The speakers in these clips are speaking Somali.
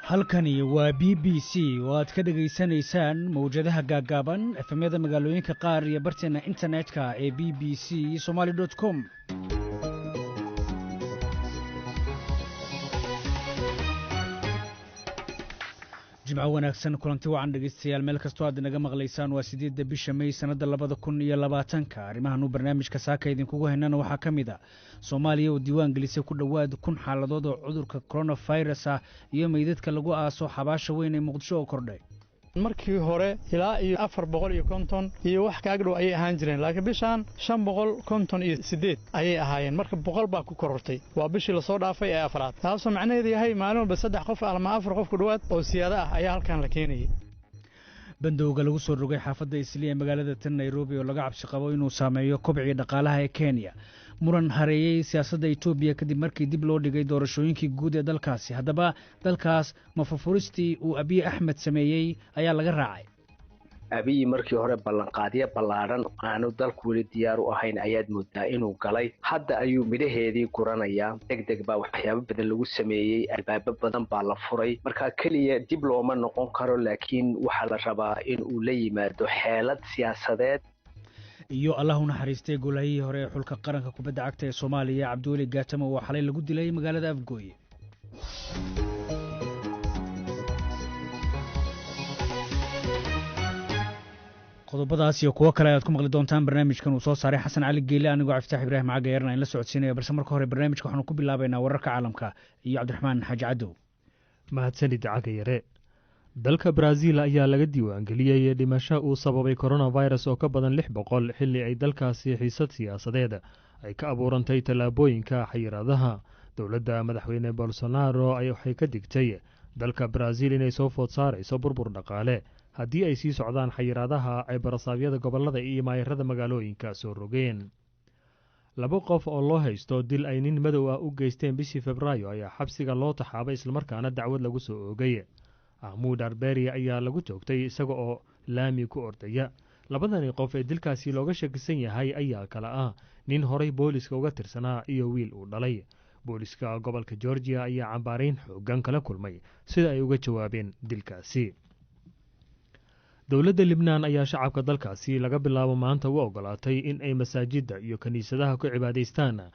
Halkani waa BBC oo aad ka dhegaysanaysaan mawjadaha gaaggaaban, FM-yada magaalooyinka qaar iyo barteena internetka ee bbcsomaly.com. Jimco wanaagsan, kulanti wacan dhegeystayaal, meel kastoo aad inaga maqlaysaan. Waa 8-da bisha May, sanadda 2020-ka. Arrimahan uu barnaamijka saaka idinkugu haynana waxaa ka mid a Soomaaliya oo diiwaan gelisay ku dhowaad 1000 xaaladood oo cudurka coronavirus ah iyo meydadka lagu aaso xabaasha weyn ee Muqdisho oo kordhay. Markii hore ilaa iyo 450 iyo wax kaag dhow ayay ahaan jireen, laakiin bishaan 558 ayay ahaayeen. Marka 100 baa ku korortay. Waa bishii lasoo dhaafay ee afraad, taasoo macnaheedu yahay maalin walba saddex qof ama afar qof ku dhowaad oo siyaado ah ayaa halkan la keenayay. Bandowga lagu soo rogay xaafadda Isli ee magaalada tan Nairobi oo laga cabsi qabo inuu saameeyo kobcii dhaqaalaha ee Kenya. Muran hareeyey siyaasadda Etoobiya kadib markii dib loo dhigay doorashooyinkii guud ee dalkaasi. Haddaba dalkaas ma furfuristii uu Abiy Axmed sameeyey ayaa laga raacay? Abiyi markii hore ballanqaadyo ballaadhan aanu dalku weli diyaar u ahayn ayaad moodaa inuu galay. Hadda ayuu midhaheedii guranayaa. Deg deg baa waxyaabo badan lagu sameeyey, albaabo badan baa la furay. Marka keliya dib looma noqon karo, laakiin waxaa la rabaa in uu la yimaado xeelad siyaasadeed. Iyo Allah u naxariistay goolahayihii hore ee xulka qaranka kubadda cagta ee Soomaaliya, Cabdiweli Gaatamo, oo xalay lagu dilay magaalada Afgooye. Qodobadaas iyo kuwo kale ayaad ku maqli doontaan barnaamijkan uu soo saaray Xasan Cali Geele, anigoo Cabdifatax Ibraahim Cagayarna in la socodsiinaya. Balse marka hore barnaamijka waxaanu ku bilaabaynaa wararka caalamka iyo Cabdiraxmaan Xaaji Cadow. Mahadsanid Cagayare. Dalka Brazil ayaa laga diiwaangeliyey dhimasho uu sababay coronavirus oo ka badan 600, xilli ay dalkaasi xiisad siyaasadeed ay ka abuurantay tallaabooyinka xayiraadaha. Dowladda madaxweyne Bolsonaro waxay ka digtay dalka Brazil inay soo food saarayso burbur dhaqaale haddii ay sii socdaan xayiraadaha ay barasaabyada gobollada iyo maayarada magaalooyinka soo rogeen. Laba qof oo loo haysto dil ay nin madow ah u geysteen bishii Febraayo ayaa xabsiga loo taxaabay, islamarkaana dacwad lagu soo oogay. Ahmuud Arberia ayaa lagu toogtay isaga oo laami ku ordaya. Labadani qof ee dilkaasi looga shakisan yahay ayaa kale ah nin horay booliska uga tirsanaa iyo wiil uu dhalay. Booliska gobolka Georgia ayaa cambaarayn xoogan kala kulmay sida ay uga jawaabeen dilkaasi. Dowladda Libnaan ayaa shacabka dalkaasi laga bilaabo maanta u ogolaatay in ay masaajidda iyo kiniisadaha ku cibaadaystaan,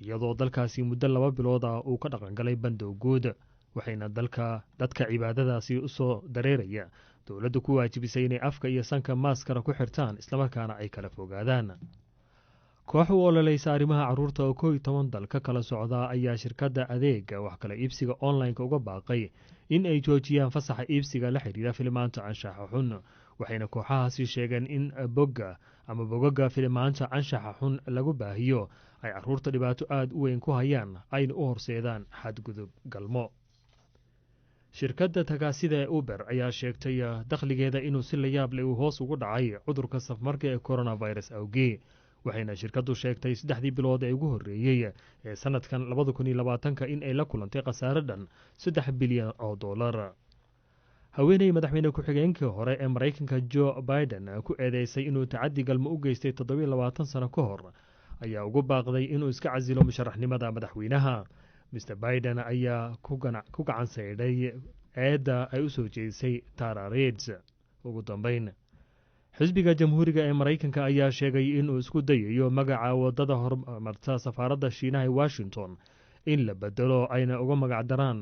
iyadoo dalkaasi muddo 2 bilood ah uu ka dhaqangalay bandow guud. Waxayna dalka dadka cibaadadaasi u soo dareeraya dowladdu ku waajibisay inay afka iyo sanka maaskara ku xirtaan, islamarkaana ay kala fogaadaan. Koox u ololeysa arrimaha carruurta oo 11 dal ka kala socda ayaa shirkadda adeega wax kala iibsiga online-ka uga baaqay in ay joojiyaan fasaxa iibsiga la xidhiira filimaanta anshaxa xun. Waxayna kooxahaasi sheegeen in bogga ama bogaga filimaanta anshaxa xun lagu baahiyo ay carruurta dhibaato aada u weyn ku hayaan, ayna u horseedaan xadgudub galmo. Shirkadda tagaasida ee Uber ayaa sheegtay dakhligeeda inuu si layaab leh uu hoos ugu dhacay cudurka safmarka ee coronavirus awgee. Waxayna shirkaddu sheegtay saddexdii bilood ee ugu horreeyey ee sanadkan 2020-ka in ay la kulantay khasaare dhan 3 bilyan oo dollar. Haweeney madaxweyne ku-xigeenkii hore ee Maraykanka Joe Biden ku eedeysay inuu tacaddi galmo u geystay 27 sano ka hor ayaa ugu baaqday inuu iska casilo musharaxnimada madaxweynaha. Mr Biden ayaa ku gacan saydhay eedda ay u soo jeedisay Tara Reid. Ugu dambeyn, xisbiga Jamhuuriga ee Maraykanka ayaa sheegay inuu isku dayayo magaca wadada hormarta safaaradda Shiinaha ee Washington in la bedelo, ayna uga magac daraan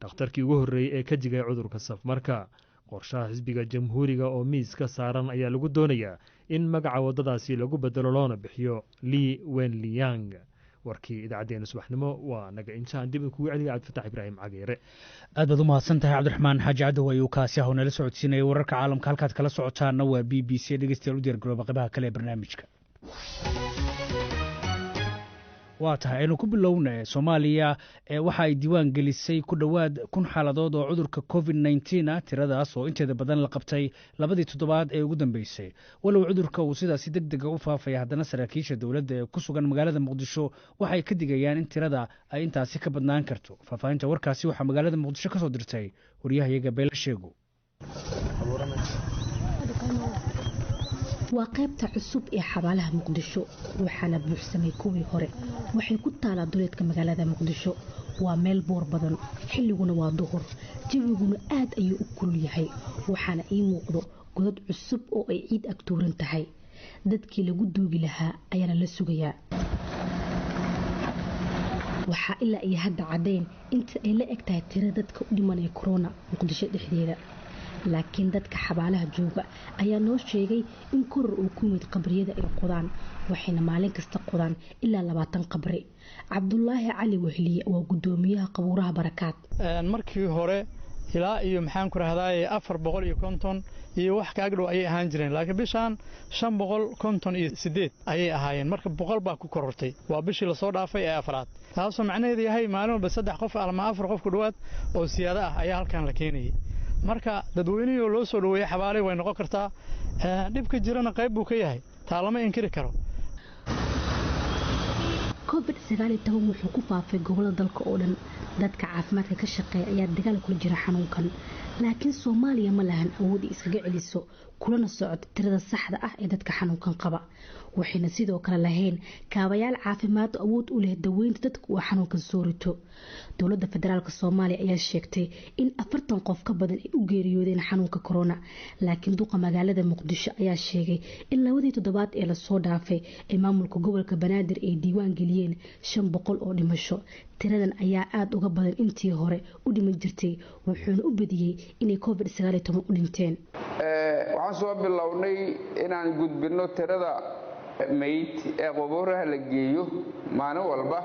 dhakhtarkii ugu horreeyey ee ka jigay cudurka safmarka. Qorshaha xisbiga Jamhuuriga oo miiska saaran ayaa lagu doonayaa in magaca waddadaasi lagu bedelo loona bixiyo Li Wenliang. Warkii idaacaddeenna subaxnimo waa naga intaan. Dib kugu celiya Cabdifatax Ibraahim Cageere. Aad baad u mahadsan tahay Cabdiraxmaan Xaaji Cadow ayuu kaasi ah oo nala socodsiinaya wararka caalamka. Halkaad kala socotaana waa BBC. Dhegeystayaal, u diyaar garooba qaybaha kale ee barnaamijka. Waa tahay, aynu ku bilowna Soomaaliya. Waxa ay diiwaan gelisay ku dhowaad 1000 xaaladood oo cudurka COVID 19 ah, tiradaas oo inteeda badan la qabtay labadii toddobaad ee ugu dambeysay. Walow cudurka uu sidaasi deg dega u faafaya, haddana saraakiisha dowladda ee ku sugan magaalada Muqdisho waxay ka digayaan in tirada ay intaasi ka badnaan karto. Faahfaahinta warkaasi waxaa magaalada Muqdisho ka soo dirtay waryahayaga Beela Sheego. Waa qaybta cusub ee xabaalaha Muqdisho, waxaana buuxsamay kuwii hore. Waxay ku taalaa duleedka magaalada Muqdisho. Waa meel boor badan, xilliguna waa duhur, jawiguna aad ayuu u kulul yahay. Waxaana ii muuqdo godad cusub oo ay ciid agtuuran tahay. Dadkii lagu duugi lahaa ayaana la sugayaa. Waxaa ilaa iyo hadda caddayn inta ay la eg tahay tira dadka u dhimanaya korona Muqdisho dhexdeeda, laakiin dadka xabaalaha jooga ayaa noo sheegay in koror uu ku yimid qabriyada ay qodaan, waxayna maalin kasta qodaan ilaa 20 qabri. Cabdulaahi Cali Wehliye waa guddoomiyaha qabuuraha Barakaad. Markii hore ilaa iyo maxaan ku rahdaye 450 iyo wax kaag dhow ayay ahaan jireen, laakiin bishaan 558 ayay ahaayeen. Marka 100 baa ku korortay. Waa bishii lasoo dhaafay ee afraad, taasoo macnaheedu yahay maalin walba saddex qof ama afar qof ku dhowaad oo siyaado ah ayaa halkan la keenayay. Marka dadweynihii oo loo soo dhoweeyey xabaalay way noqon kartaa. Dhibka jirana qayb buu ka yahay, taa lama inkiri karo. COVID 19 wuxuu ku faafay gobolada dalka oo dhan. Dadka caafimaadka ka shaqeeya ayaa dagaal kula jira xanuunkan, laakiin Soomaaliya ma lahan awood ay iskaga celiso kulana socota tirada saxda ah ee dadka xanuunkan qaba. Waxayna sidoo kale lahayn kaabayaal caafimaad oo awood u leh daweynta dadka uu xanuunkan soo rito. Dowladda federaalk Soomaaliya ayaa sheegtay in 40 qof ka badan ay u geeriyoodeen xanuunka corona, laakiin duqa magaalada Muqdisho ayaa sheegay in labadii toddobaad ee lasoo dhaafay ee maamulka gobolka Banaadir ay diiwaan geliyeen 500 oo dhimasho. Tiradan ayaa aada uga badan intii hore u dhiman jirtay, wuxuuna u badiyey inay COVID 19 u dhinteen. Waxaan soo bilownay inaan gudbinno tirada meyd ee qubuuraha la geeyo maalin walba.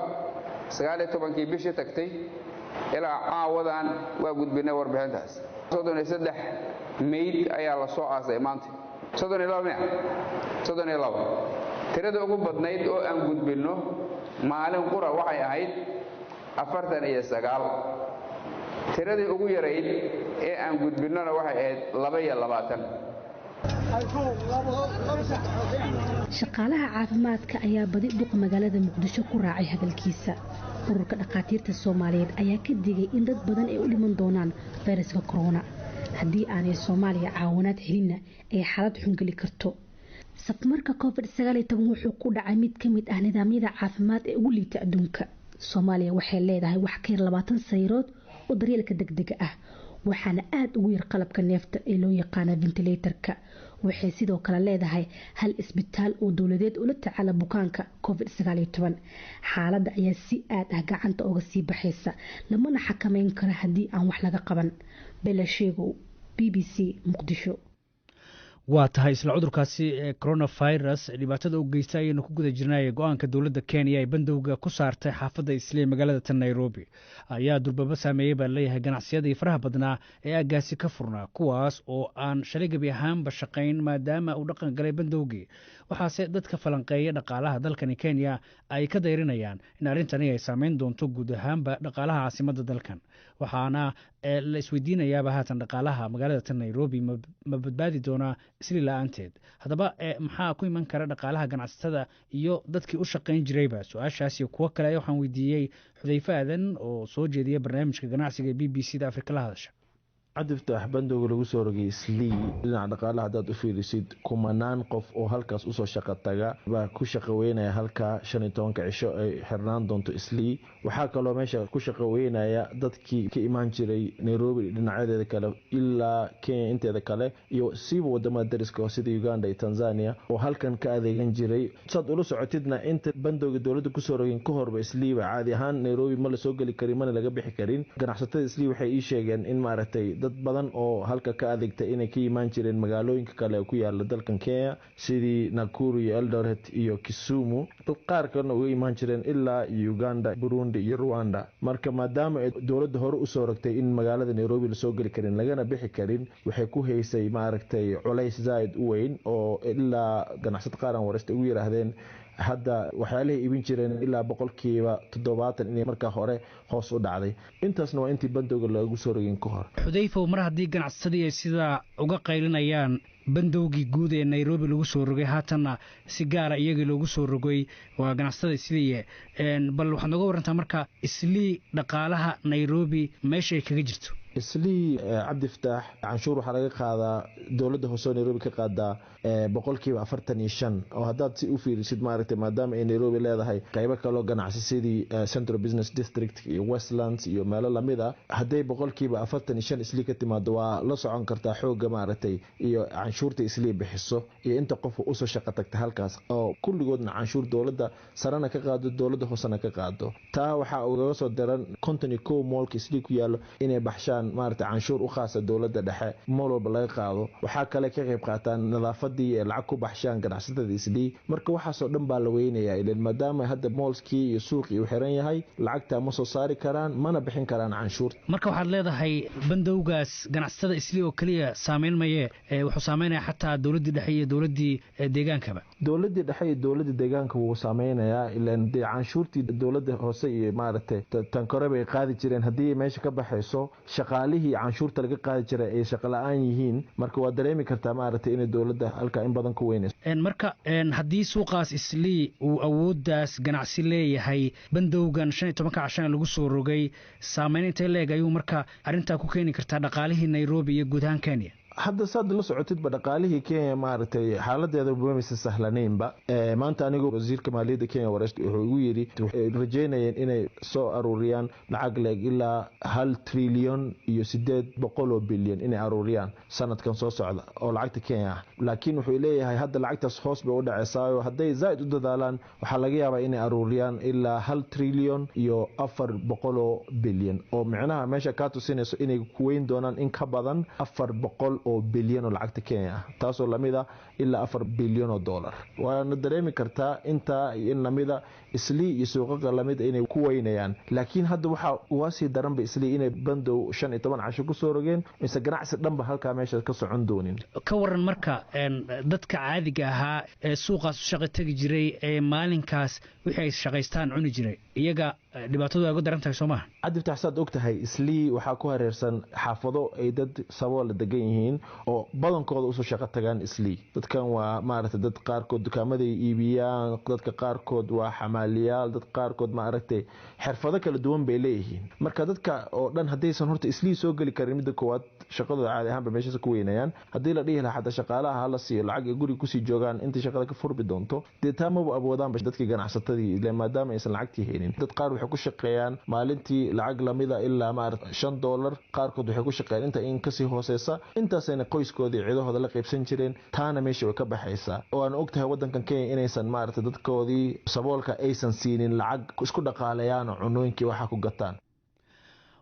19-kii bishii tagtay ilaa caawadan waa gudbinay warbixintaas. 33 meyd ayaa la soo aasay maanta. 32 miya? 32. Tirada ugu badnayd oo aan gudbinno maalin qura waxay ahayd 49. Tiradii ugu yarayd ee aan gudbinnona waxay ahayd 22. Shaqaalaha caafimaadka ayaa badi duqa magaalada Muqdisho ku raacay hadalkiisa. Ururka dhakhaatiirta Soomaaliyeed ayaa ka digay in dad badan ay u dhiman doonaan fayraska corona haddii aanay Soomaaliya caawinaad helinna ay xaalad xun geli karto. Safmarka COVID 19 wuxuu ku dhacay mid ka mid ah nidaamyada caafimaad ee ugu liita adduunka. Soomaaliya waxay leedahay wax ka yar 20 sariirood oo daryeelka degdega ah, waxaana aada ugu yar qalabka neefta ee loo yaqaana ventilatorka. Waxay sidoo kale leedahay hal isbitaal oo dowladeed ula tacaala bukaanka COVID 19. Xaaladda ayaa si aad ah gacanta uga sii baxaysa, lamana xakameyn karo haddii aan wax laga qaban. Bela Sheegow, BBC, Muqdisho. Waa tahay, isla cudurkaasi ee coronavirus dhibaatada u geysta ayaynu ku guda jirnay. Go-aanka dowladda Kenya ee bandowga ku saartay xaafadda Islii magaalada tan Nairobi ayaa durbaba saameeyey baa leeyahay ganacsiyadii faraha badnaa ee aaggaasi ka furnaa, kuwaas oo aan shalay gebi ahaanba shaqayn maadaama uu dhaqan galay bandowgii. Waxaase dadka falanqeeya dhaqaalaha dalkani Kenya ay ka dayrinayaan in arrintani ay saameyn doonto guud ahaanba dhaqaalaha caasimadda dalkan. Waxaana la isweydiinayaaba haatan, dhaqaalaha magaalada tan Nairobi ma badbaadi doonaa Isli la-aanteed? Haddaba maxaa ku iman kara dhaqaalaha ganacsatada iyo dadkii u shaqayn jirayba? Su-aashaas iyo kuwo kale waxaan weydiiyey Xudayfe Aadan oo soo jeediya barnaamijka ganacsiga ee BBC da Afrika la hadasha. Cadifta bandowga lagu soo rogay Islii, dhinaca dhaqaalaha haddaad u fiirisid, kumanaan qof oo halkaas usoo shaqo taga baa ku shaqo weynaya halkaa 15-ka cisho ay xirnaan doonto Islii. Waxaa kaloo meesha ku shaqo weynaya dadkii ka imaan jiray Nairobi dhinacyadeeda kale ilaa Kenya inteeda kale iyo siiba wadamada dariska sida Uganda iyo Tanzania oo halkan ka adeegan jiray. Saad ula socotidna, inta bandowga dowladda kusoo rogin ka horba Isliiba caadi ahaan Nairobi ma lasoo geli karin mana laga bixi karin. Ganacsatada Islii waxay ii sheegeen in maaragtay dad badan oo halka ka adeegta inay ka imaan jireen magaalooyinka kale ku yaala dalkan Kenya sidii Nakuru iyo Eldoret iyo Kisumu, dad qaar kalena uga imaan jireen ilaa Uganda, Burundi iyo Rwanda. Marka maadaama ay dowladda hore usoo rogtay in magaalada Nairobi lasoo geli karin lagana bixi karin, waxay ku haysay maaragtay culays zaaid u weyn oo ilaa ganacsata qaar aan waraysta ugu yiraahdeen Hadda waxyaalahay iibin jireen ilaa 70% inay markaa hore hoos u dhacday. Intaasna waa intii bandowga loogu soo rogin ka hor. Xudayfow, mar haddii ganacsadii ay sidaa uga qaylinayaan bandowgii guud ee Nairobi lagu soo rogay, haatanna si gaara iyagii loogu soo rogay, waa ganacsatada Isliiye, bal waxaad nooga warantaa marka Islii dhaqaalaha Nairobi meesha ay kaga jirto. Islii, Cabdifataax, canshuur waxaa laga qaadaa dowladda hoose oo Nairobi ka qaadaa 45%, oo haddaad si u fiirisid maaragtay, maadaama ay Nairobi leedahay qaybo kaloo ganacsi sidii Central Business District iyo Westlands iyo meelo lamid a, hadday 45% Islii ka timaado, waa la socon kartaa xoogga maaragtay iyo canshuurta Islii bixiso iyo inta qof usoo shaqo tagta halkaas, oo kulligoodna canshuur dowladda sarena ka qaado, dowladda hoosena ka qaado. Taa waxaa ugaga soo daran 51 mallka Islii ku yaallo inay baxshaan maaragtay canshuur u khaasa dowladda dhexe mool walba laga qaado. Waxaa kale ka qayb qaataan nadaafadii ee lacag ku baxshaan ganacsatada Islii. Marka waxaasoo dhan baa la weynayaa, ilan maadaama hadda mallskii iyo suuqii uu xiran yahay, lacagta ma soo saari karaan mana bixin karaan canshuur. Marka waxaad leedahay bandowgaas ganacsatada Islii oo keliya saameyn maye, wuxuu saameynaya xataa dowladdii dhexe iyo dowladdii deegaankaba. Dowladdii dhexe iyo dowladda deegaanka wuu saameynayaa, ilan dee canshuurtii dowladda hoose iyo maaragtay tankore bay qaadi jireen haddii meesha ka baxayso, shaqaalihii canshuurta laga qaadi jiray ay shaqo la-aan yihiin. Marka waa dareemi kartaa maaragtay inay dowladda halkaa in badan ku weynayso. Marka haddii suuqaas Islii uu awooddaas ganacsi leeyahay, bandowgan 15-ka cashana lagu soo rogay saameyn intay leeg ayuu marka arrintaa ku keeni kartaa dhaqaalihii Nairobi iyo guud ahaan Kenya? Hadda saad la socotidba, dhaqaalihii Kenya maaragtay xaaladeeda mamaysan sahlanaynba. Maanta anigoo wasiirka maaliyadda Kenya wareys, wuxuu igu yidhi waxay rajeynayeen inay soo aruuriyaan lacag leeg ilaa 1 trilyan iyo 800 bilyan inay aruuriyaan sanadkan soo socda oo lacagta Kenya ah. Laakiin wuxuu leeyahay hadda lacagtaas hoos bay u dhaceysaayo, hadday zaaid u dadaalaan waxaa laga yaabaa inay aruuriyaan ilaa 1 trilyan iyo 400 bilyan, oo micnaha meesha kaa tusinayso inay kuweyn doonaan in ka badan 400 bilyan oo lacagta Kenya ah, taasoo lamid ah ilaa 4 bilyan oo dollar. Waana dareemi kartaa intaa iyo in lamida Islii iyo suuqaqa lamid inay ku weynayaan. Laakiin hadda waxaa uga sii daranba Islii inay bandow 15 casho kusoo rogeen, mise ganacsi dhanba halkaa meesha ka socon doonin. Ka waran marka dadka caadiga ahaa ee suuqaas u shaqo tegi jiray, ee maalinkaas wixii ay shaqaystaan cuni jiray, iyaga dhibaatadu ay uga daran tahay, soo maha? Cabdifatax, saad og tahay, Islii waxaa ku hareersan xaafado ay dad saboola degan yihiin oo badankooda usoo shaqo tagaan Islii. Dadkan waa maaragtay dad qaarkood dukaamaday iibiyaan, dadka qaarkood waa xamaaliyaal, dad qaarkood maaragtay xirfado kala duwan bay leeyihiin. Marka dadka oo dhan haddaysan horta Islii soo geli karin, midda koowaad shaqadooda caadi ahaanba meeshaas ku weynayaan. Haddii la dhihi lahaa xataa shaqaalaha hala siiyo lacag ay guriga kusii joogaan intay shaqada ka furbi doonto, dee taa maba awoodaanba dadkii ganacsatadii ile, maadaama aysan lacagtii haynin. Dad qaar waxay ku shaqeeyaan maalintii lacag lamida ilaa maarata $5, qaarkood waxay ku shaqeeyaan inta in kasii hooseysa. Intaasayna qoyskoodii cidahooda la qaybsan jireen, taana meesha way ka baxaysaa. Waana ogtahay wadankan Kenya inaysan maarata dadkoodii saboolka aysan siinin lacag isku dhaqaaleeyaan oo cunooyinkii waxa ku gataan.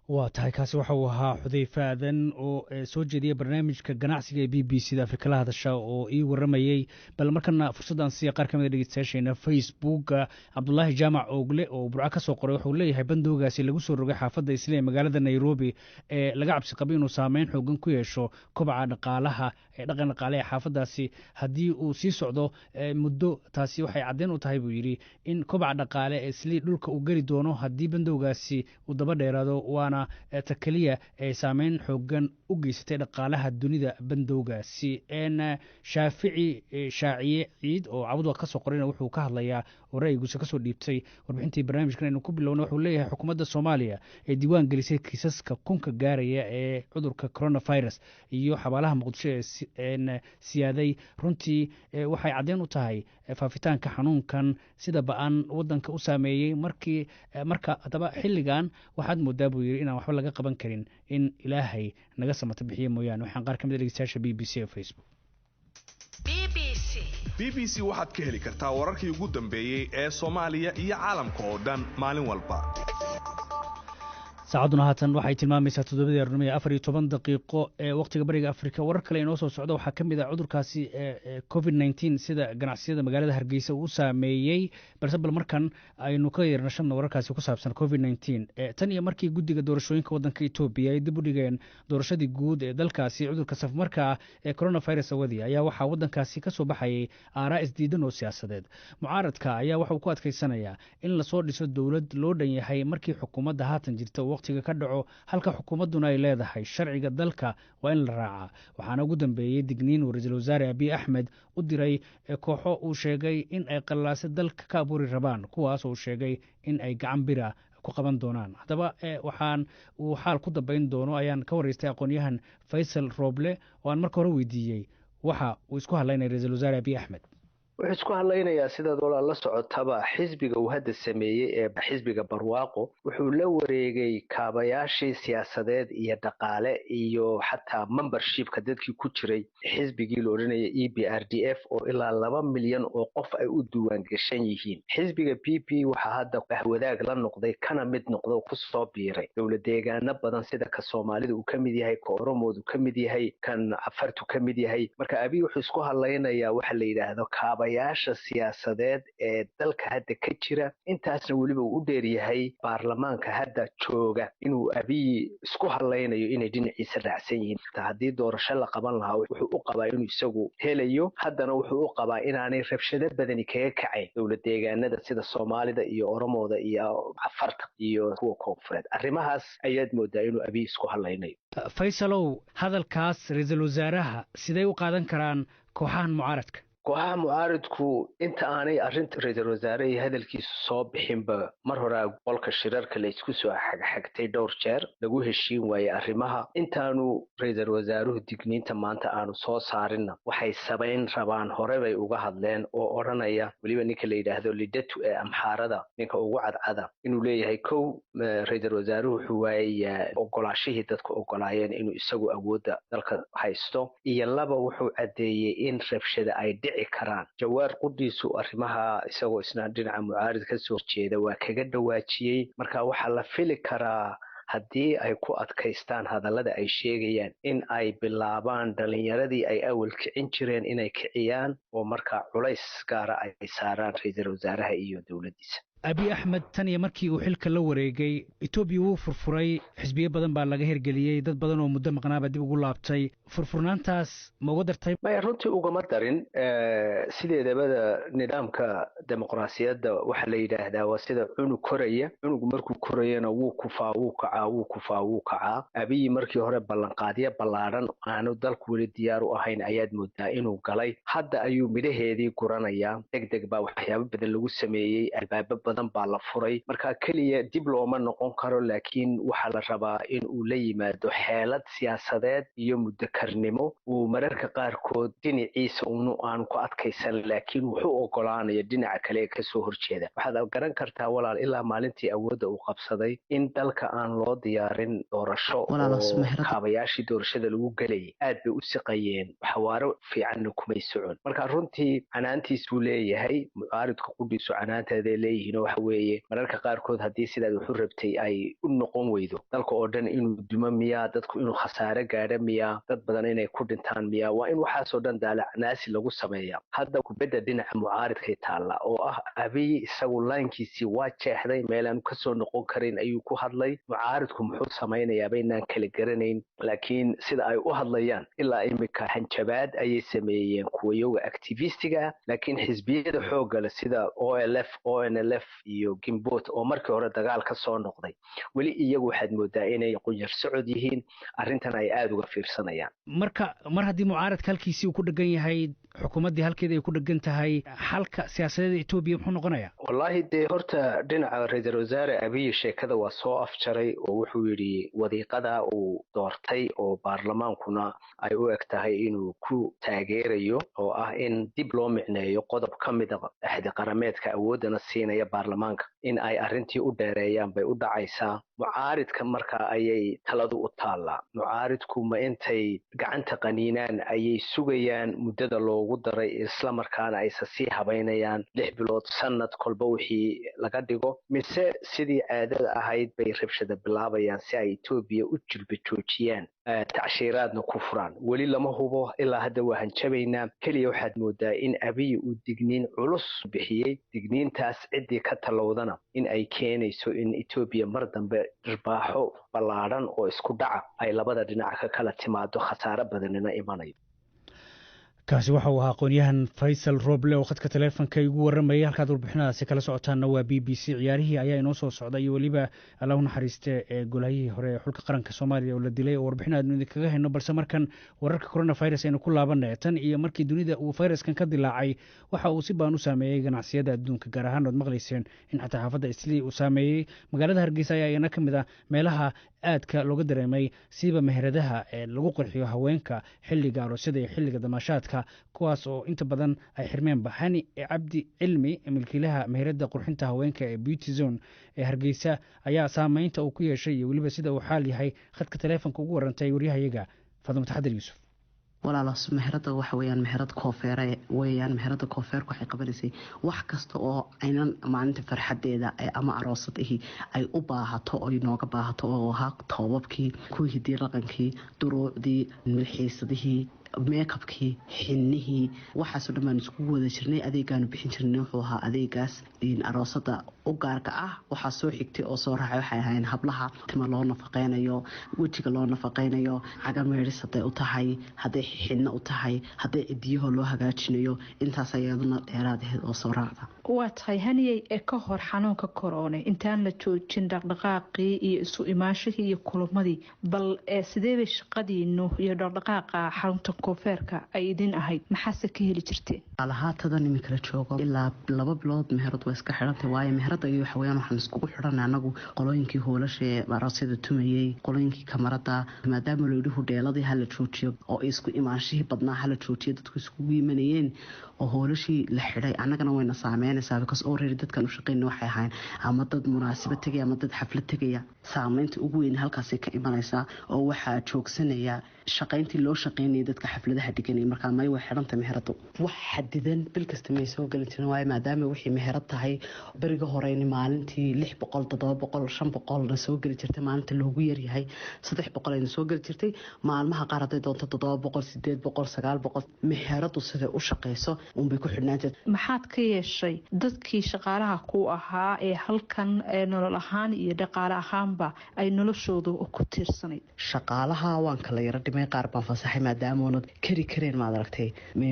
Waa tahay, kaasi waxa uu ahaa Xudayfe Aadan oo soo jeediya barnaamijka ganacsiga ee BBC da Afrika la hadasha oo ii waramayey. Bal markana fursaddan siiya qaar ka mid a dhegeystayaasheena Facebooka. Cabdulaahi Jaamac Oogle oo Burco ka soo qoray wuxuu leeyahay bandowgaasi lagu soo rogay xaafadda Isli ee magaalada Nairobi ee laga cabsi qabay inuu saameyn xoogan ku yeesho kobaca dhaqaalaha ee dhaqan dhaqaale ee xaafaddaasi haddii uu sii socdo muddo, taasi waxay caddeyn u tahay, buu yidhi, in kobaca dhaqaale ee Islii dhulka uu geli doono haddii bandowgaasi uu daba dheeraado, waana ta keliya ee saameyn xoogan u geysatay dhaqaalaha dunida bandowgaasi. Shaafici Shaaciye Ciid oo Cabudwa ka soo qorayna wuxuu ka hadlayaa oo ra'yiguisa kasoo dhiibtay warbixintii barnaamijkan aynu ku bilowna. Wuxuu leeyahay xukuumadda Soomaaliya ee diiwaan gelisay kiisaska kunka gaaraya ee cudurka coronavirus iyo xabaalaha Muqdisho ee siyaaday runtii waxay caddeyn u tahay faafitaanka xanuunkan sida ba-an waddanka u saameeyey. Markii marka haddaba xilligan waxaad moodaa, buu yidhi, inaan waxba laga qaban karin, in Ilaahay naga samata bixiye mooyaane. Waxaan qaar ka mid a dhegeystayaasha BBC ee Facebook. BBC waxaad ka heli kartaa wararkii ugu dambeeyey ee Soomaaliya iyo caalamka oo dhan maalin walba. Saacadduna haatan waxay tilmaamaysaa 7:14 ee waqtiga Bariga Afrika. Warar kale inoo soo socda waxaa ka mid ah cudurkaasi COVID-19 sida ganacsiyada magaalada Hargeysa uu u saameeyey, balse bal markan aynu ka yeernashanno wararkaasi ku saabsan COVID-19. Tan iyo markii guddiga doorashooyinka waddanka Etoobiya ay dib u dhigeen doorashadii guud ee dalkaasi cudurka safmarka ah ee coronavirus awadi, ayaa waxaa waddankaasi ka soo baxayay aaraa isdiidan oo siyaasadeed. Mucaaradka ayaa waxa uu ku adkaysanayaa in lasoo dhiso dowlad loo dhan yahay markii xukuumadda haatan jirta uu waqtiga ka dhaco, halka xukuumadduna ay leedahay sharciga dalka waa in la raacaa. Waxaana ugu dambeeyey digniin uu ra-iisul wasaare Abiy Axmed u diray kooxo uu sheegay in ay qallaase dalka ka abuuri rabaan, kuwaas oo uu sheegay in ay gacan bira ku qaban doonaan. Haddaba waxaan uu xaal ku dambayn doono ayaan ka waraystay aqoon-yahan Faysal Rooble, oo aan marka hore weydiiyey waxa uu isku hadlaynaya ra-iisul wasaare Abiy Axmed. Wuxuu isku hadlaynayaa, sidaad walaal la socotaba, xisbiga uu hadda sameeyey ee xisbiga Barwaaqo wuxuu la wareegay kaabayaashii siyaasadeed iyo dhaqaale iyo xataa membershipka dadkii ku jiray xisbigii la odhanaya EPRDF, oo ilaa 2 milyan oo qof ay u diiwaan gashan yihiin. Xisbiga PP waxaa hadda ahwadaag la noqday kana mid noqdo kusoo biiray dowlad deegaano badan, sida ka Soomaalida uu ka mid yahay, ka Oromoodu ka mid yahay, kan Cafartu ka mid yahay. Marka Abiy wuxuu isku hadlaynayaa waxa la yidhaahdo kaabayaasha siyaasadeed ee dalka hadda ka jira. Intaasna weliba uu u dheeryahay baarlamaanka hadda jooga inuu Abiy isku hadlaynayo inay dhinaciisa raacsan yihiin. Haddii doorasho la qaban lahaa, wuxuu u qabaa inuu isagu helayo. Haddana wuxuu u qabaa inaanay rabshado badani kaga kacayn dowlad deegaanada sida Soomaalida iyo Oromooda iyo Cafarta iyo kuwa koonfureed. Arrimahaas ayaad moodaa inuu Abiy isku hadlaynayo. Faysalow, hadalkaas ra-iisul wasaaraha sidee u qaadan karaan kooxahan mucaaradka? Kooxaha mucaaridku inta aanay arrinta ra-iisul wasaare iyo hadalkiisu soo bixinba, mar horaa qolka shirarka la isku soo xagxagtay, dhowr jeer lagu heshiin waayey arrimaha. Intaanu ra-iisul wasaaruhu digniinta maanta aanu soo saarinna, waxay samayn rabaan hore bay uga hadleen, oo odhanaya weliba ninka la yidhaahdo Lidatu ee Amxaarada, ninka ugu cadcada, inuu leeyahay: kow, ra-iisul wasaaruhu wuxuu waayayaa ogolaashihii dadku ogolaayeen inuu isagu awoodda dalka haysto, iyo laba, wuxuu caddeeyey in rabshada ay dhici karaan. Jawaar qudhiisu arrimaha isagoo isna dhinaca mucaarid ka soo horjeeda waa kaga dhawaajiyey. Marka waxaa la fili karaa, haddii ay ku adkaystaan hadallada ay sheegayaan, in ay bilaabaan dhalinyaradii ay awal kicin jireen inay kiciyaan, oo markaa culays gaara ay saaraan ra-iisul wasaaraha iyo dowladdiisa. Abiy Axmed tan iyo markii uu xilka la wareegay Etoobiya wuu furfuray, xisbiyo badan baa laga hirgeliyey, dad badan oo muddo maqnaaba dib ugu laabtay. Furfurnaantaas ma uga dartay? Maya, runtii ugama darin. Sideedabada nidaamka dimuqraasiyadda waxaa la yidhaahdaa waa sida cunug koraya. Cunugu markuu korayana wuu kufaa, wuu kacaa, wuu kufaa, wuu kacaa. Abiyi markii hore ballanqaadyo ballaadhan aanu dalku weli diyaar u ahayn ayaad moodaa inuu galay. Hadda ayuu midhaheedii guranayaa. Deg deg baa waxyaabo badan lagu sameeyey, albaabo badan baa la furay. Marka keliya dib looma noqon karo, laakiin waxaa la rabaa in uu la yimaado xeelad siyaasadeed iyo muddakarnimo uu mararka qaarkood dhinaciisa unu aanu ku adkaysan, laakiin wuxuu ogolaanayo dhinaca kale ee kasoo horjeeda. Waxaad garan kartaa, walaal, ilaa maalintii awoodda uu qabsaday in dalka aan loo diyaarin doorasho, oo kaabayaashii doorashada lagu gelayay aad bay u siqayeen, xawaaro fiicanna kumay socon. Marka runtii canaantiisuu leeyahay, mucaaridka qudhiisu canaanteeday leeyihiin, oo waxa weeye mararka qaarkood haddii sidaad waxu rabtay ay u noqon weydo, dalka oo dhan inuu dumo miyaa? Dadku inuu khasaare gaadho miyaa? Dad badan inay ku dhintaan miyaa? Waa in waxaasoo dhan daalacnaasi lagu sameeya. Hadda kubadda dhinaca mucaaridkay taalla, oo ah Abiy isagu laynkiisii waa jeexday, meelaanu kasoo noqon karin ayuu ku hadlay. Mucaaridku muxuu samaynayaa baynaan kala garanayn, laakiin sida ay u hadlayaan ilaa imika hanjabaad ayay sameeyeen kuwayoga activistiga. Laakiin xisbiyada xoogga leh sida OLF, ONLF iyo Gimbot, oo markii hore dagaal ka soo noqday, weli iyagu waxaad moodaa inay qunyar socod yihiin, arrintan ay aada uga fiirsanayaan. Marka mar haddii mucaaradka halkiisii uu ku dhegan yahay, xukuumaddii halkeeda ay ku dhegan tahay, xalka siyaasadeeda Etoobiya muxuu noqonayaa? Wallaahi dee, horta dhinaca ra-iisul wasaare Abiy sheekada waa soo afjaray, oo wuxuu yidhi wadiiqada uu doortay oo baarlamaankuna ay u eg tahay inuu ku taageerayo, oo ah in dib loo micneeyo qodob ka mida axdi qarameedka awooddana siinaya baarlamaanka in ay arrintii u dheereeyaan, bay u dhacaysaa. Mucaaridka marka ayay taladu u taallaa. Mucaaridku ma intay gacanta qaniinaan ayay sugayaan muddada loogu loogu daray, islamarkaana aysa sii habaynayaan 6 bilood, sanad, kolba wixii laga dhigo, mise sidii caadada ahayd bay rabshada bilaabayaan si ay Etoobiya u jilba joojiyaan, tacshiiraadna ku furaan? Weli lama hubo, ilaa hadda waa hanjabaynaa. Keliya waxaad moodaa in Abiy uu digniin culus bixiyey, digniintaas ciddii ka tallowdana in ay keenayso in Etoobiya mar dambe dhirbaaxo ballaadhan oo isku dhaca ay labada dhinac ka kala timaado, khasaare badanina imanayo. Kaasi waxa uu ahaa aqoon-yahan Faysal Roble oo khadka taleefonka igu warramayay. Halkaad warbixinadaasi kala socotaanna waa BBC. Ciyaarihii ayaa inoo soo socda iyo weliba Allah u naxariiste ee golahayihii hore ee xulka qaranka Soomaaliya oo la dilay oo warbixin aadnu idinkaga hayno. Balse markan wararka coronavirus aynu ku laabanay. Tan iyo markii dunida uu fayraskan ka dilaacay, waxa uu si baan u saameeyey ganacsiyada adduunka, gaar ahaan ood maqlayseen in xataa xaafadda Islii uu saameeyey. Magaalada Hargeysa ayaa iyana ka mid ah meelaha aadka looga dareemay, siiba meheradaha ee lagu qurxiyo haweenka xilliga aroosyada iyo xilliga damaashaadka, kuwaas oo inta badan ay xirmeenba. Hani Cabdi Cilmi, milkiilaha meherada qurxinta haweenka ee Beauty Zone ee Hargeysa, ayaa saameynta uu ku yeeshay iyo weliba sida uu xaal yahay khadka taleefonka ugu warantay waryahayaga Faadimo Taxadir Yuusuf. Walaalaas, meherada waxa weyaan meherad koofeere weyaan. Meherada koofeerka waxay qabanaysay wax kasta oo aynan maalinta farxadeeda ama aroosad ahi ay u baahato, oy nooga baahato, oo ahaa toobabkii, kuwii hidii dhaqankii, duruucdii, milxiisadihii, makeupkii, xinnihii, waxaasoo dhan baan iskugu wada jirnay. Adeegaanu bixin jirnay wuxuu ahaa adeegaas aroosada u gaarka ah. Waxaa soo xigtay oo soo raacay waxay ahaayeen hablaha tima loo nafaqeynayo, wejiga loo nafaqeynayo, cagameedhis hadday u tahay, hadday xinno u tahay, hadday cidiyaho loo hagaajinayo. Intaas ayaduna dheeraad ahayd oo soo raacda. Waa tahay, Haniyey. Ee ka hor xanuunka koroone, intaan la joojin dhaqdhaqaaqii iyo isu imaanshihii iyo kulamadii, bal sidee bay shaqadiinu iyo dhaqdhaqaaqa xarunta koofeerka ay idin ahayd? Maxaase ka heli jirteen? Alahaatadan iminka la joogo ilaa 2 bilood meherad waa iska xidhantay, waayo meherada iyo waxaweyaan waxaan iskugu xidhanay anagu qolooyinkii hoolasha ee aroosyada tumayey, qolooyinkii kamarada, maadaama layidhi hudheeladii hala joojiyo oo isku imaanshihii badnaa hala joojiyo dadku iskugu imanayeen oo hoolashii la xidhay, annagana wayna saameynaysaa, because already dadkan u shaqeyna waxay ahayn ama dad munaasabad tegaya ama dad xaflad tegaya. Saameynta ugu weyn halkaasay ka imanaysaa oo waxaa joogsanaya shaqayntii loo shaqeynayay dadka xafladaha dhiganaya. Markaa may, way xidhanta meheradu, wax xadidan bil kasta may soo gelin jirin, waayo maadaama wixii meherad tahay beriga horeyni maalintii 600, 700, 500na soo geli jirtay, maalinta loogu yaryahay 300 ayna soo geli jirtay, maalmaha qaar hadday doonto 700, 800, 900. Meheradu siday u shaqeyso unbay ku xidhnaan jirtay. Maxaad ka yeeshay dadkii shaqaalaha ku ahaa ee halkan nolol ahaan iyo dhaqaale ahaanba ay noloshoodu ku tiirsanayd? Shaqaalaha waan kala yaro dhimay, qaar baan fasaxay, maadaamoonad kari kareen, maad aragtay,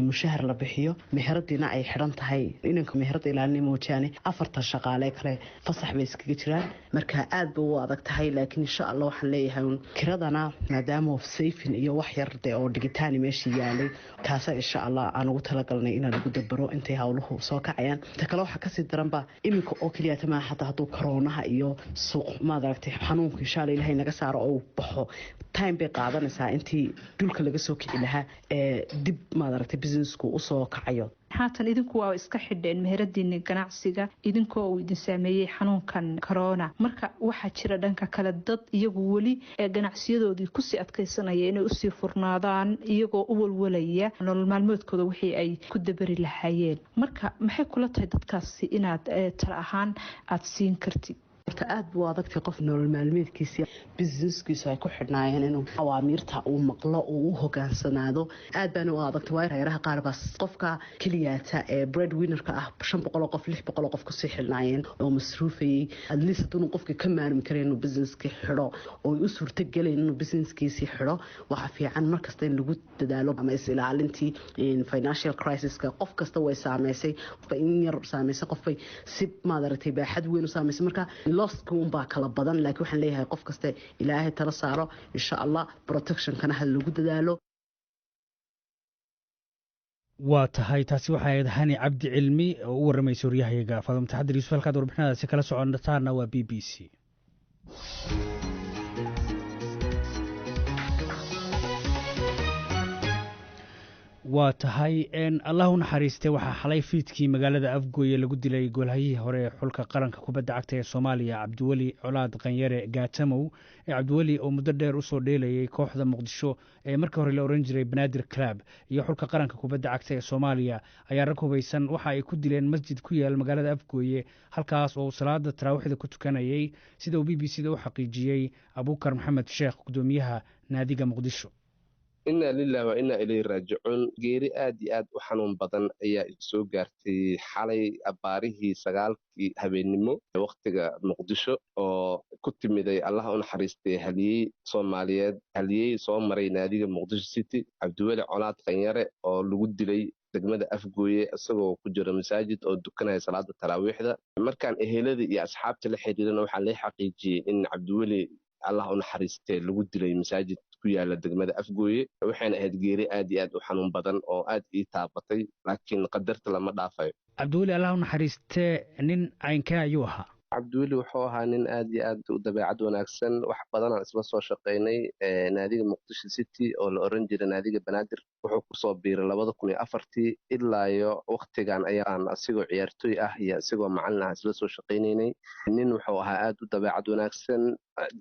mushahar la bixiyo, meheradiina ay xidhan tahay. Inanka meherada ilaalina moojaane, afartan shaqaale kale fasax bay iskaga jiraan. Marka aad ba u adag tahay, laakiin insha Allah waxaan leeyahay un kiradana maadaama saving iyo wax yar dee oo dhigitaani meesha yaalay, taasa insha Allah aan ugu talagalnay inaan ugu dabaro intay howluhu soo kacayaan. Ta kale waxaa kasii daranba iminka oo keliya tamaa, xataa hadduu koroonaha iyo suuq, maad aragtay, xanuunka insha Allah Ilahay naga saaro oo uu baxo, time bay qaadanaysaa intii dhulka laga soo kici lahaa ee dib, maad aragtay, businessku usoo kacayo. Haatan idinku waa iska xidheen meheradiini ganacsiga idinkoo uu idin saameeyey xanuunkan corona. Marka waxaa jira dhanka kale dad iyagu weli ganacsiyadoodii kusii adkaysanaya inay usii furnaadaan, iyagoo u walwalaya nolol maalmoodkooda wixii ay ku dabari lahaayeen. Marka maxay kula tahay dadkaasi inaad tala ahaan aada siin kartid? Horta aad buu adagtay qof nolol maalmeedkiisa, businesskiisu ay ku xidhnaayeen inuu awaamiirta uu maqlo uu u hogaansanaado. Aad baana u adagtay, waayo reeraha qaar baa qofka keliyaata ee bread winnerka ah 500 qof, 600 qof kusii xidhnaayeen oo masruufayey. At least hadduunu qofka ka maarmi karin inuu businesskii xidho oo u suurtagelayn inuu businesskiisii xidho, waxaa fiican markasta in lagu dadaalo ama is-ilaalintii. Financial crisiska qof kasta way saameysay, qofba in yar saameysay, qofbay si, maad aragtay, baaxad weyn u saameysay. Marka losska unbaa kala badan, laakiin waxaan leeyahay qof kasta Ilaahay tala saaro, insha Allah protectionkana ha lagu dadaalo. Waa tahay, taasi waxay ahayd Hani Cabdi Cilmi oo u warramaysa waryahayaga Faadimo Taxadir Yuusuf. Halkaad warbixinadaasi kala socotaana waa BBC. Waa tahay. Allah u naxariistay, waxaa xalay fiidkii magaalada Afgooye lagu dilay goolhayihii hore ee xulka qaranka kubadda cagta ee Soomaaliya, Cabdiweli Colaad Qanyare Gaatamow. Cabdiweli oo muddo dheer usoo dheelayay kooxda Muqdisho ee markii hore la oran jiray Banaadir Club iyo xulka qaranka kubadda cagta ee Soomaaliya ayaa rag hubaysan waxa ay ku dileen masjid ku yaal magaalada Afgooye, halkaas oo uu salaada taraawiixda ku tukanayay, sida uu BBC da u xaqiijiyey Abuukar Maxamed Sheekh, gudoomiyaha naadiga Muqdisho. Inna lilah wa innaa ilayhi raajicuun. Geeri aad iyo aad u xanuun badan ayaa isoo gaartay xalay abbaarihii 9kii habeennimo wakhtiga Muqdisho, oo ku timiday Allah u naxariistay haliyey Soomaaliyeed, haliyey soo maray naadiga Muqdisho City, Cabdiweli Colaad Qanyare, oo lagu dilay degmada Afgooye isagoo ku jira masaajid oo dukanaya salaada taraawiixda. Markaan ehelada iyo asxaabta la xiriirana, waxaa lay xaqiijiyey in Cabdiweli, Allah u naxariistee, lagu dilay masaajid ku yaala degmada Afgooye. Waxayna ahayd geeri aad iyo aad u xanuun badan oo aad ii taabatay, laakiin qadarta lama dhaafayo. Cabdiweli, Allah u naxariistee, nin caynkee ayuu ahaa? Cabdiweli wuxuu ahaa nin aad iyo aad u dabeecad wanaagsan. Wax badanaan isla soo shaqaynay. Naadiga Muqdisho City oo la oran jiray naadiga Banaadir wuxuu kusoo biiray 2004tii. Ilaayo waktigan ayaan asigoo ciyaartooy ah iyo isigoo macalin ah isla soo shaqaynaynay. Nin wuxuu ahaa aad u dabeecad wanaagsan,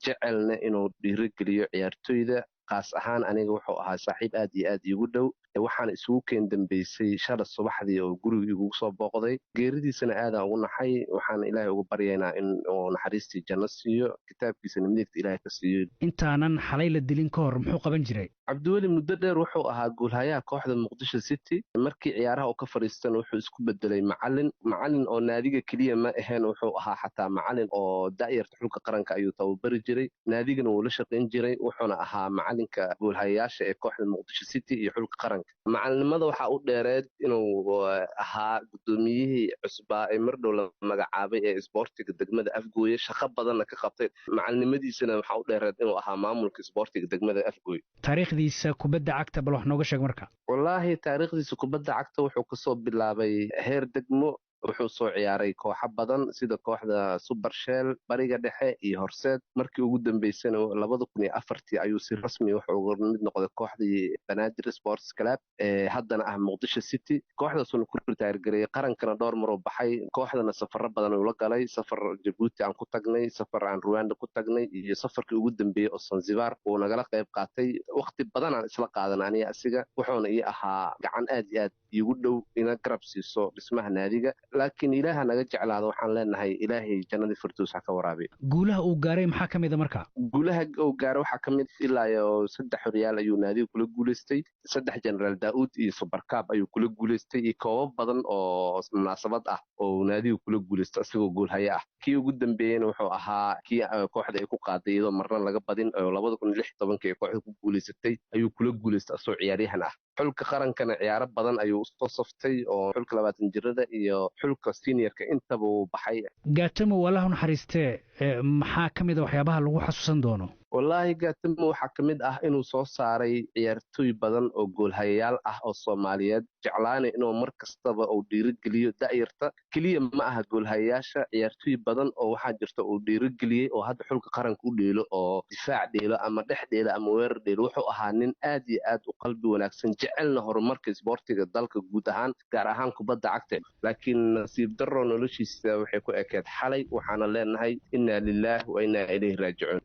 jecelna inuu dhiirigeliyo ciyaartooyda. Qaas ahaan aniga wuxuu ahaa saaxiib aad iyo aad iigu dhow. Waxaana isugu keen dambeysay shala subaxdii oo guriga igugu soo booqday. Geeridiisana aadaan ugu naxay. Waxaana Ilaahay ugu baryaynaa in uu naxariistii janno siiyo, kitaabkiisana midigta Ilaahay ka siiyo. Intaanan xalay la dilin ka hor muxuu qaban jiray? Cabdiweli muddo dheer wuxuu ahaa goolhayaha kooxda Muqdisho City. Markii ciyaaraha uu ka fadhiistana, wuxuu isku bedelay macalin. Macalin oo naadiga keliya ma ahayn, wuxuu ahaa xataa macalin oo da'yarta xulka qaranka ayuu tababari jiray, naadigana wuu la shaqayn jiray. Wuxuuna ahaa macalinka goolhayayaasha ee kooxda Muqdisho City iyo xulka qaranka. Macalinimada waxaa u dheereed inuu ahaa guddoomiyihii cusbaa ee mardhow la magacaabay ee isboortiga degmada Afgooye, shaqo badanna ka qabtay. Macalinimadiisana waxaa u dheereed inuu ahaa maamulka isboortiga degmada Afgooye. Taariikhdiisa kubadda cagta bal wax nooga sheeg marka. Wallaahi, taariikhdiisa kubadda cagta wuxuu kasoo bilaabay heer degmo. Wuxuu soo ciyaaray kooxo badan sida kooxda Subarsheel, Bariga Dhexe iyo Horseed. Markii ugu dambeysana 2004tii ayuu si rasmi wuxuu uga mid noqday kooxdii Banaadir Sports Club ee haddana ah Muqdisho City. Kooxdaasuna ku retire gareeyey. Qarankana dhowr maruu baxay, kooxdana safaro badan uu la galay: safar Jabuuti aan ku tagnay, safar aan Ruwanda ku tagnay iyo safarkii ugu dambeeyey oo Sanzibar uu nagala qayb qaatay. Waqti badan aan isla qaadan aniga asiga, wuxuuna ii ahaa gacan aad iyo aad iigu dhow ina garab siiso dhismaha naadiga. Laakiin Ilaaha naga jeclaado, waxaan leenahay Ilaahay jannadii firdows ha ka waraabiyo. Guulaha uu gaaray maxaa ka mid a marka? Guulaha uu gaaray waxaa ka mid ilaa iyo saddex horyaal ayuu naadiga kula guulaystay, saddex Generaal Daa'uud iyo Subarkaab ayuu kula guulaystay, iyo koobab badan oo munaasabad ah oo naadiga kula guulaystay isagoo goolhaye ah. Kii ugu dambeeyeyna wuxuu ahaa kii kooxda ay ku qaaday iyadoo marna laga badin oo 2016kii ay kooxda ku guulaysatay ayuu kula guulaystay asagoo ciyaaryahan ah. Xulka qarankana ciyaaro badan ayuu usoo saftay, oo xulka 20 jirada iyo xulka seniorka intaba uu baxay. Gaatamow, Allah u naxariistee, maxaa ka mid a waxyaabaha lagu xasuusan doono? Wallaahi, Gaatamo waxaa ka mid ah inuu soo saaray ciyaartooy badan oo goolhayayaal ah oo Soomaaliyeed, jeclaana inuu mar kastaba uu dhiirigeliyo da'yarta. Keliya ma aha goolhayayaasha, ciyaartooy badan oo waxaa jirta uu dhiirigeliyey oo hadda xulka qaranka u dheelo, oo difaac dheelo ama dhex dheelo ama weerar dheelo. Wuxuu ahaa nin aad iyo aad u qalbi wanaagsan, jecelna horumarka isboortiga dalka guud ahaan, gaar ahaan kubadda cagta. Laakiin nasiib darro, noloshiisa waxay ku ekeed xalay. Waxaana leenahay inna lilaah wa innaa ilayhi raajicuun.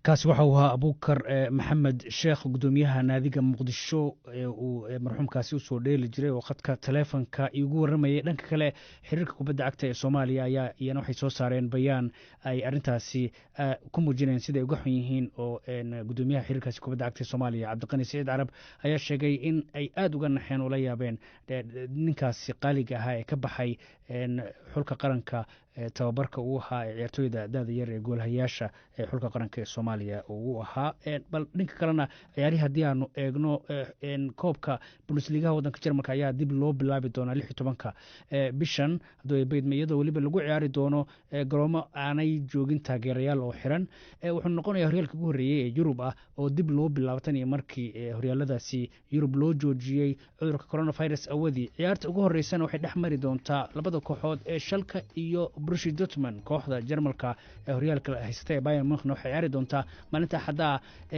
Kaasi waxa uu ahaa Abuukar Maxamed Sheekh, gudoomiyaha naadiga Muqdisho ee uu marxuumkaasi usoo dheeli jiray, oo khadka taleefonka iigu warramayay. Dhanka kale, xiriirka kubadda cagta ee Soomaaliya ayaa iyana waxay soo saareen bayaan ay arrintaasi ku muujinayeen siday uga xun yihiin, oo gudoomiyaha xiriirkaasi kubadda cagta ee Soomaaliya, Cabdiqani Siciid Carab, ayaa sheegay in ay aada uga naxeen oo la yaabeen ninkaasi qaaliga ahaa ee ka baxay xulka qaranka, tababarka uu ahaa ee ciyaartooyda da'da yar ee goolhayaasha ee xulka qaranka ee Soomaaliya uu ahaa. Bal dhanka kalena ciyaarihii haddii aanu eegno, koobka Bundesligaha waddanka Jarmalka ayaa dib loo bilaabi doonaa 16-ka bishan hadduu baydma, iyadoo weliba lagu ciyaari doono garoomo aanay joogin taageerayaal oo xiran. Wuxuu noqonayaa horyaalka ugu horreeyey ee Yurub ah oo dib loo bilaabo tan iyo markii horyaaladaasi Yurub loo joojiyey cudurka coronavirus awadii. Ciyaarta ugu horreysana waxay dhex mari doontaa labada kooxood ee Schalke iyo Borussia Dortmund. Kooxda Jarmalka ee horyaalka haysata ee Bayern Munchen waxay ciyaari doontaa maalinta Axadda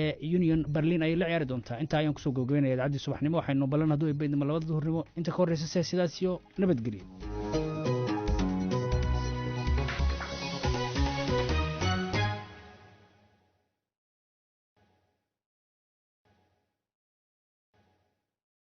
ee Union Berlin ayay la ciyaari doontaa. Intaa ayaan kusoo gabagabeynaya idacaddii subaxnimo. Waxaynu ballan hadduu ebeydnimo 2da duhurnimo. Inta ka horreysa sidaas iyo nabadgelyo.